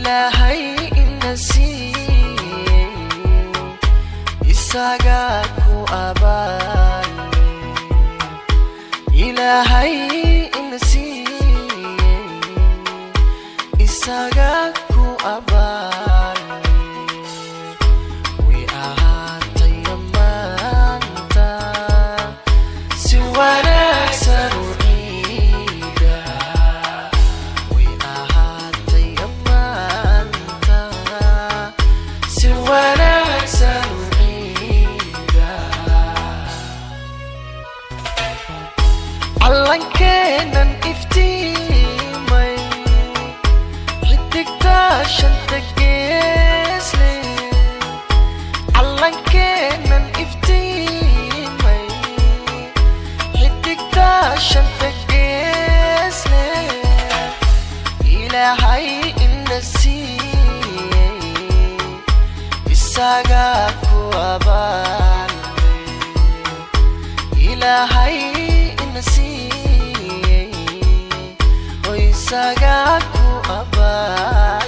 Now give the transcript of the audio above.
Ilaahay ina siiyey, isagaa ku abaale. Ilaahay ina siiyey, isagaa ku abaale. Way ahaatay maanta si wanaagsan u ciida. Way ahaatay maanta si wanaagsan u ciida. Callankeennan iftiimay, xidigta shanta geesle. Callankeennan iftiimay, xidigta shanta geesle. Ilaahay ina siiyey, isagaa ku abaale. Ilaahay ina siiyey oo isagaa ku abaale.